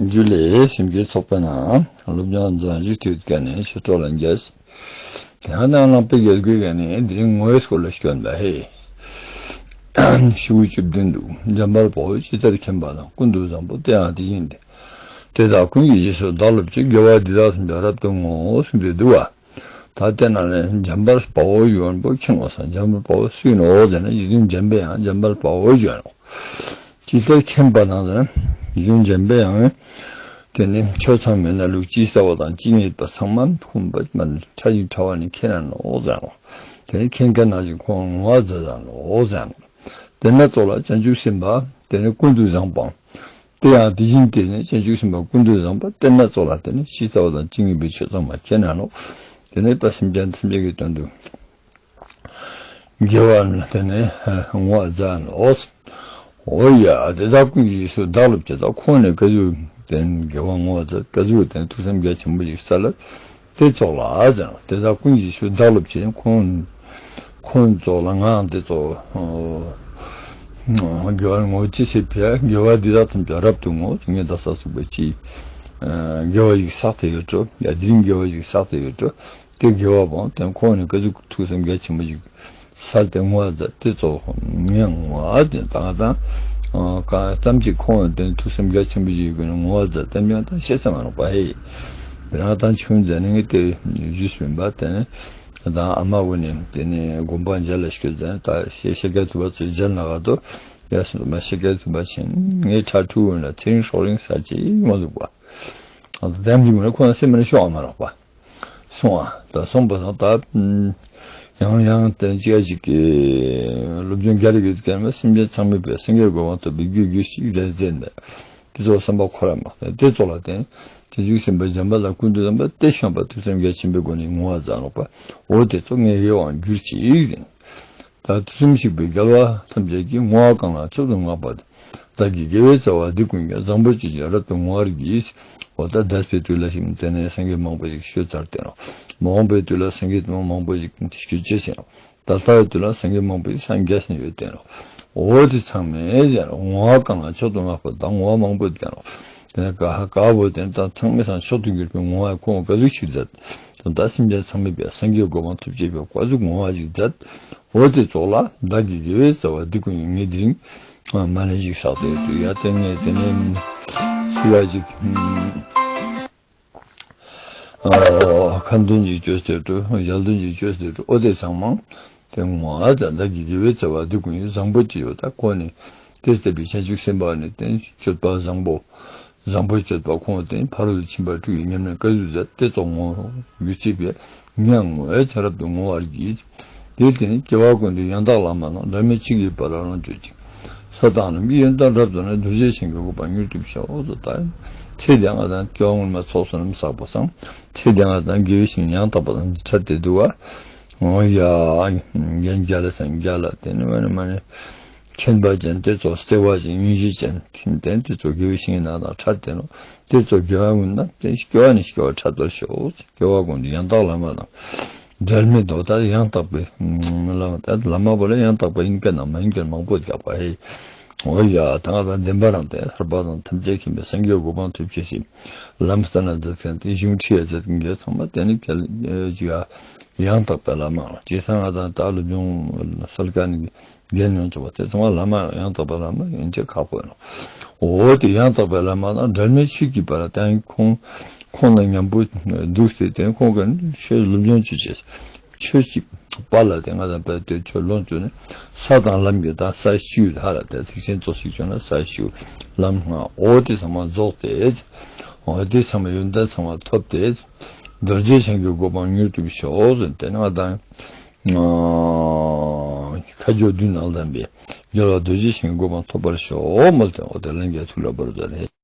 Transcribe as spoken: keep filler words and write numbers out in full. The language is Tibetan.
ཇུ་ལེ། སེམས་ཀྱི་ཚོགས་པའི་ནང་སློབ་སྦྱོང་མཛད་རྒྱུ་དུས་ཀ་ནས་ཆོས་གྲོགས་ལ་འགྱེད། དེ་ཧ་ནང་ནང་པའི་རྒྱལ་སྒོའི་ག་ནས་འདི་རིང་ངོ་བོའི་སྐོར་ལ་སྐྱོན་པ་ཧེ། ཤི་བོ་བཅུ་བདུན་འདུག་འཇམ་དཔལ་དཔའ་བོས་ཇི་ལྟར་མཁྱེན་པ་དང་། ཀུན་ཏུ་བཟང་པོ་དེ་ཡང་དེ་བཞིན་ཏེ། དེ་དག་ཀུན་གྱི་རྗེས་སུ་བདག་སློབ་ཅིང་། དགེ་བ་འདི་དག་ཐམས་ཅད་རབ་ཏུ་བསྔོ། གསུངས་ཏེ་འདུག་བ། ད་ལྟ་ན་ནི་འཇམ་དཔལ་དཔའ་བོ་ཡོན་པོ་མཁྱེན་ནོ་ཟེར། འཇམ་དཔལ་དཔའ་བོ་སུ་ཡིན་ནོ་ཟེར་ན་ཡིད་བཞིན་འཇམ་པའི་དབྱངས་འཇམ་དཔལ་དཔའ་བོ་ཡོན་ནོ། ཇི་ལྟར་མཁྱེན་པ་དང་ཟེར་ན་ཡིད་བཞིན་འཇམ་པའི་དབྱངས་དེ་ནི་ཆོས་ཚང་མེད་ན་ལུགས་ཅི་ལྟ་བ་དང་ཅི་ངེས་པ་ཚང་མ་ཁུངས་པ་མ་ཕྲ་ཞིང་ཕྲ་བ་ནི་མཁྱེན་ན་ནོ་ཟེར་ནོ། དེ་ནི་མཁྱེན་མཁན་ན་ཞིག་ཁོང་ངོ་བ་མཛད་ཟེར་ནོ་ཟེར་ནོ། དེ་ན་ཙོགས་ལ་བྱང་ཆུབ་སེམས་དཔའ་དེ་ནི་ཀུན་ཏུ་བཟང་པོ། དེ་ཡང་དེ་བཞིན་ཏེ་ནི་བྱང་ཆུབ་སེམས་དཔའ་ཀུན་ཏུ་བཟང་པོ་དེ་ན་ཙོགས་ལ་དེ་ནི་ཇི་ལྟ་བ་དང་ཅི་ངེས་པའི་ཆོས་ཚང་མ་མཁྱེན་ན་ནོ། དེ་ནི་དཔལ་སེམས་ཅན་ཐམས་ཅད་ཀྱི་དོན་དུ་དགེ་བ་ནི་དེ་ནི་བསྔོ་བ་མཛད་ནོ། འོ་ཡ། དེ་དག་ཀུན་གྱི་རྗེས་སུ་བདག་སློབ་ཅིང་། ད་ཁོང་ནི་ག་ཚོད་དེ་ནི་དགེ་བ་བསྔོ་བ་མཛད། ག་ཚོད་དེ་ནི་ཐུགས་བསམ་རྒྱ་ཆེན་པོ་ཞིག་ས་ལ། དེ་ཙོགས་ལ་ཟེར། དེ་དག་ཀུན་གྱི་རྗེས་སུ་བདག་སློབ་ཅིང་། ཁོང་ཁོང་ཙོགས་ལ་ངའང་དེ་ཙོགས་དགེ་བ་བསྔོ་ཅི་ཞེས་པས། དགེ་བ་འདི་དག་ཐམས་ཅད་རབ་ཏུ་བསྔོ། ངས་ད་ས་ཚུགས་པའི་ཕྱིར་དགེ་བ་ཞིག་བསགས་ཏེ་ཡོད་འགྲོ། ཡ་དེ་རིང་དགེ་བ་ཞིག་བསགས་ཏེ་ཡོད་འགྲོ། དེ་དགེ་བ་བོ་དེ་ཁོང་ནི་ག་ཚོད་ཐུགས་བསམ་རྒྱ་ཆེན་པོ་ཞིག་ས་དེ་བསྔོ་བ་མཛད། དེ་ཙོགས་ངས་བསྔོ་བ་དེ་དང་དང་གང་ཙམ་ཅིག་ཁོང་དེ་ཐུགས་བསམ་རྒྱ་ཆེན་པོ་ཞིག་གི་ནི་བསྔོ་བ་མཛད། དེ་མྱང་དང་ཤེས་ས་མ་ནོག་པ་ཧེ། རང་དང་ཆུང་མཛད་ནི་ངས་དེ་ཞུས་པིན་པ་དེ་ནི་དང་ཨ་མ་བོ་ནི་དེ་ནི་དགོན་པ་མཇལ་ལ་ཤོད་མཛད། ད་ཤེས་ཤེས་ག་ཐུབ་པ་ཚོས་མཇལ་ན་ག་དོ། ཡ་སོ་མ་ཤེས་ག་ཐུབ་པ་ཕྱིན་ངས་ཁྲ་ཁྲུ་འོན་ལ་ཚེ་རིང་སྲོག་རིང་ས་ཅིག་མ་འདུག་པ། ཨ་ད་དེམ་གྱི་མི་ལ་ཁོ་ན་སེམས་མི་ལ་ཤོག་ཨ་མ་རོག་པ། སོང་ཨ། ད་སོང་པ་སང་ད་ཡང་ཡང་དེ་ཅི་ཡ་ཅིག་གི་སློབ་སྦྱོང་རྒྱ་རི་གི་སྐལ་མ་སེམས་ཅན་ཚང་མའི་བས་སེང་གེ་གོ་འཕང་ཐོབ་པའི་རྒྱུ་རྒྱུ་ཞིག་མཛད་མཛད་ནས་དེ་ཚོ་བསམ་པ་འཁོར་ར་མ་དེ་ཚོ་ལ་བརྟེན་དེ་བཞུགས་ཟིན་པ་འཇམ་པ་ལ་ཀུན་ཏུ་བསྟན་པ་སྟེ་ཤམ་པ་ཐུགས་སེམས་རྒྱ་ཆེན་པོའི་སྒོ་ནས་ངོ་བ་མཛད་ནོག་པ། འོ་དེ་ཚོ་ངེས་ཡོད་དབང་གྱུར་ཅིག་ཟིན། ད་དུས་གསུམ་གཤེགས་པའི་རྒྱལ་བ་ཐམས་ཅད་ཀྱིས། བསྔོ་བ་གང་ལ་མཆོག་ཏུ་བསྔགས་པ་དེ། བདག་གི་དགེ་བའི་རྩ་བ་འདི་ཀུན་ཀྱང་། བཟང་པོ་སྤྱོད་ཅིང་རབ་ཏུ་བསྔོ་བར་བགྱི། འོ་ད་འདས་པའི་དུས་ལ་ཞིག་དེ་ནས་སེང་གེ་མང་པོ་ཞིག་ཤོད་ཚར་ཏེ་ནོ། མ་འོངས་པའི་དུས་ལ་སེང་གེ་དེ་མང་པོ་ཞིག་ཤོད་ཅེས་ཟེར་ནོ། ད་ལྟ་བའི་དུས་ལ་སེང་གེ་མང་པོ་ཞིག་སངས་རྒྱས་ཟིན་ཡོད་དེ་ནོ། འོ་དེ་ཚང་མས་ཟེར་ནོ། བསྔོ་བ་གང་ལ་མཆོག་ཏུ་བསྔགས་པ་དང་བསྔོ་བ་མང་པོ་ཡོད་དེ་ནོ། དེ་ནས་ག་ག་བོ་དེ་ད་ཚང་མའི་སང་མཆོག་ཏུ་གྱུར་པའི་བསྔོ་བ་ཁོང་ག་ཟུག་ཞིག་མཛད། ད་སེམས་ཅན་ཚང་མའི་བས་སངས་རྒྱས་གོ་འཕང་ཐོབ་ཅེས་པའི་བཀའ་ཟུག་བསྔོ་བ་ཞིག་མཛད། འོ་དེ་ཚོགས་ལ་བདག་གི་དགེ་བའི་རྩ་བ་འདི་ཀུན་ཡིན། ངས་དེ་རིང་མ་ཎི་ཞིག་བསགས་ཏེ་ཡོད་ཡ། དེ་ངས་དེ་ནས་སི་ཡ་ཞིག་ཁ་འདོན་ཞིག་བཅོས་ཏེ་འགྲོ། ཞལ་འདོན་ཞིག་བཅོས་ཏེ་འགྲོ། འོ་དེ་ཚང་མ་དེ་བསྔོ་བ་མཛད། བདག་གི་དགེ་བའི་རྩ་བ་འདི་ཀུན་ཡིན། བཟང་པོ་སྤྱོད་ཡོད་ད་ཁོ་ནི་དེ་ལྟ་བུའི་བྱང་ཆུབ་སེམས་དཔའ་ནི་དེ་སྤྱོད་པ་བཟང་པོ། བཟང་པོའི་སྤྱོད་པ་ཁོང་དེ་ཕ་རོལ་ཏུ་ཕྱིན་པ་དྲུག་གི་ཉམས་ལེན་བཀའ་ཟུར་མཛད་དེ་ཙོགས་བསྔོ་རྒྱུ་ཅེས་པས་ངས་བསྔོ་བས་ཚེ་རབ་ཏུ་བསྔོ་བར་བགྱི། དེ་ལྟས་ནི་སྐྱེ་བ་ཀུན་ཏུ་ཡང་དག་བླ་མ་དང་། འབྲལ་མེད་ཆོས་ཀྱི་དཔལ་ལ་ལོངས་སྤྱོད་ཅིང་། ས་དང་ལམ་གྱི་ཡོན་ཏན་རབ་རྫོགས་ནས། རྡོ་རྗེ་འཆང་གི་གོ་འཕང་མྱུར་ཐོབ་ཤོག་ད་ཚེ་འདི་ང་དང་སྐྱེ་བ་སྔོན་མ་ཚོགས་བསོད་ནམས་བསགས་པ་སང་ཚེ་འདི་ང་དང་དགེ་བའི་བཤེས་གཉེན་ཡང་དག་པ་དང་འཕྲད་དེ་འདུག་བ། འོ་ཡ། རྒན་རྒྱ་ལ་སང་རྒྱ་ལ་དེ་ནི་མ་ནི་མ་ནི། མཁྱེན་པ་ཅན་དེ་ཚོ་བརྩེ་བ་ཅན་སྙིང་རྗེ་ཅན་མཁྱེན་ལྡན་དེ་ཚོ་དགེ་བའི་བཤེས་གཉེན་ནང་དང་ཕྲད་དེ་ནོ། དེ་ཚོ་དགེ་བ་ཀུན་དང་དེ་སྐྱེ་བ་ནས་སྐྱེ་བ་ཕྲད་དོ་ཤོག་སྐྱེ་བ་ཀུན་ཏུ་ཡང་དག་བླ་མ་དང་། འབྲལ་མེད་དོ་ད་ཡང་དག་པའི་བླ་མ་ད་བླ་མ་པོ་ལ་ཡང་དག་པ་ཡིན་མཁན་དང་མ་ཡིན་མཁན་མང་པོ་རྒྱག་པ་ཧེ། འོ་ཡ་ད་ང་དང་བདེན་པ་རང་དེ་ཐར་པ་དང་ཐམས་ཅད་མཁྱེན་པའི་སངས་རྒྱས་གོ་འཕང་ཐོབ་ཅེས་ཤིག་ལམ་སྟན་ན་མཛད་མཁན་དེ་གཞུང་ཁྲིད་ཡ་མཛད་མཁན་ཚང་མ་དེ་ནི་གལ་ཅིག་ཡང་དག་པའི་བླ་མ་ཅེས་ང་དང་ད་ལོ་ཉུང་སལ་ཀ་ནི། རྒན་ཡོངས་ཚོགས་པ་དེ་ཚང་མ་བླ་མ་ཡང་དག་པའི་བླ་མ་ཡིན་ཅེས་ཁག་པོ་ཡིན་ནོ། འོ་དེ་ཡང་དག་པའི་བླ་མ་དང་འབྲལ་མེད་ཆོས་ཀྱི་དཔལ་ལ་དེང་ཁོང་ཁོང་དང་མཉམ་པོ་འདུག་སྟེ་དེ་ཁོང་གིས་ཆོས་སློབ་སྦྱོང་བྱེད་ཅེས་ཆོས་ཀྱི་དཔལ་ལ་དེ་ང་དང་དཔལ་དེ་ཆོས་ལོངས་སྤྱོད་ནས་ས་དང་ལམ་གྱི་དང་ས་བཅུ་ལ་ཧ་ལ་དེ་ཐེག་ཆེན་གཙོ་ཞིག་བྱུང་ན་ས་བཅུ་ལམ་ལྔ་འོ་དེ་ཚང་མ་རྫོགས་ཏེ་འོ་དེ་ཚང་མ་ཡོན་ཏན་ཚང་མ་ཐོབ་སྟེ་རྡོ་རྗེ་འཆང་གི་གོ་འཕང་མྱུར་ཐོབ་ཤོག་ཟེར་དེ་ང་དང་། ཁ་སྦྱོར་བདུན་དང་ལྡན་པའི་རྒྱལ་བ་རྡོ་རྗེ་འཆང་གི་གོ་འཕང་ཐོབ་པར་ཤོག་མོལ་ཏེ་འོ་དེ་ལན་རྒྱ་ཐུགས་ལ་བོར་མཛད་རེད།